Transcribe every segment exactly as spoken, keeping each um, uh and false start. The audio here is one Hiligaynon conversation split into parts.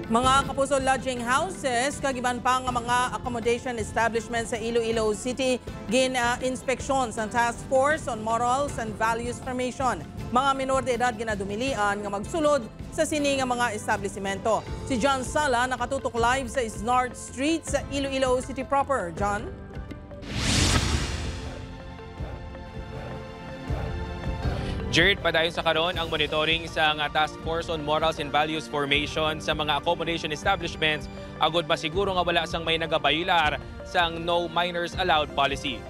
Mga kapuso, lodging houses kag iban pa nga mga accommodation establishment sa Iloilo City gin-inspeksyon sang Task Force on Morals and Values Formation. Mga minor de edad ginadumilian nga magsulod sa sini nga mga establisimento. Si John Sala nakatutok live sa Isnard Street sa Iloilo City proper. John? Jerd, padayon sa karon ang monitoring sang Task Force on Morals and Values Formation sa mga accommodation establishments agud masiguro nga wala sang may nagabayular sang No Minors Allowed policy.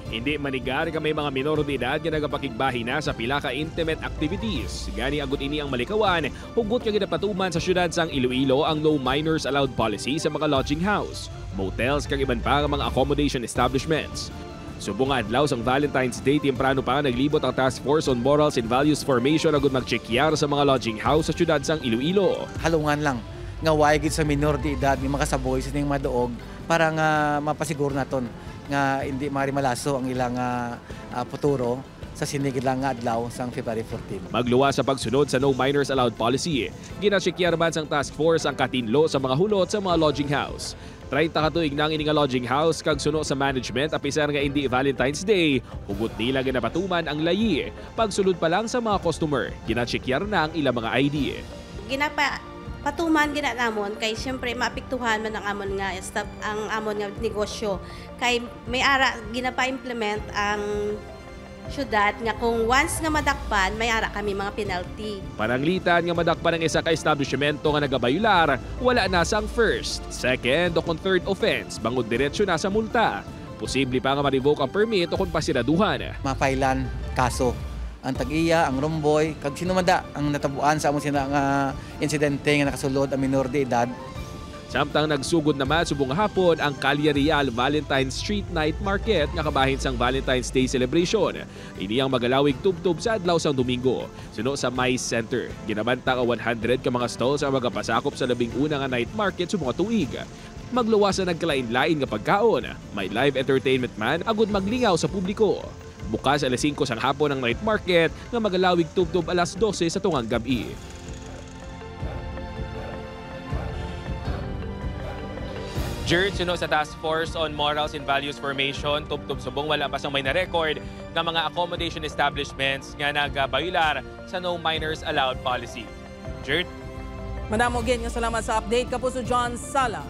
Hindi manigar nga may mga minor de edad nga nagapakigbahin na sa pila ka intimate activities. Gani, agud ini ang malikawan, hugot nga ginapatuman sa siyudad sang Iloilo ang No Minors Allowed policy sa mga lodging house, motels, kag iban pa nga mga accommodation establishments. Subong nga adlaw sang Valentine's Day, temprano pa nga naglibot ang Task Force on Morals and Values Formation agud magtsekyar sa mga lodging house sa siyudad sang Iloilo. Halungan lang nga way gid sa minor de edad nga makasaboy sa ning mga duog para nga mapasiguro naton nga hindi mari malaso ang ilang ah, ah, futuro sa sini gid lang nga adlaw sang February fourteen. Magluwas sa pagsunod sa No Minors Allowed policy, ginatsekyar man sang task force ang katinlo sa mga hulot sa mga lodging house. Treinta ka tuig na ang ini nga lodging house kag suno sa management, apisar nga indi Valentine's Day, hugot nila ginapatuman ang layi. Pagsulod pa lang sa mga customer, ginatsekyar na ang ilang mga I D. Ginapa patuman gina namon kay siyempre maapektuhan man ang amon nga estab ang amon nga negosyo kay may ara ginapa-implement ang syudad nga kung once nga madakpan may ara kami mga penalty. Pananglitan nga madakpan ang isa ka establishmento nga nagabayular, wala na sang first, second o kon third offense bangod diretsyo na sa multa. Posible pa nga ma-revoke ang permit o kon pasiraduhan. Mafailan kaso ang tag-iya, ang romboy, kag sino man da ang natabuan sa amo sina nga insidente nga nakasulod ang minor de edad. Samtang nagsugod naman subong hapon ang Calle Real Valentine's Street Night Market nga kabahin sang Valentine's Day celebration. Ini ang magalawig tubtob sa adlaw sang Domingo. Suno sa Mice Center, ginabanta nga one hundred ka mga stalls ang magapasakop sa labing una nga night market subong nga tuig. Magluwas sa nagkalain-lain nga pagkaon, may live entertainment man agud maglingaw sa publiko. Bukas alas singko sang hapon ang night market nga magalawig tubtob alas dose sa tungang gab-i. Jerd, suno sa Task Force on Morals and Values Formation, tubtob subong wala pa sang may na-record nga mga accommodation establishments nga nagabayular sa No Minors Allowed policy. Jerd? Madamo gid nga salamat sa update, Kapuso John Sala.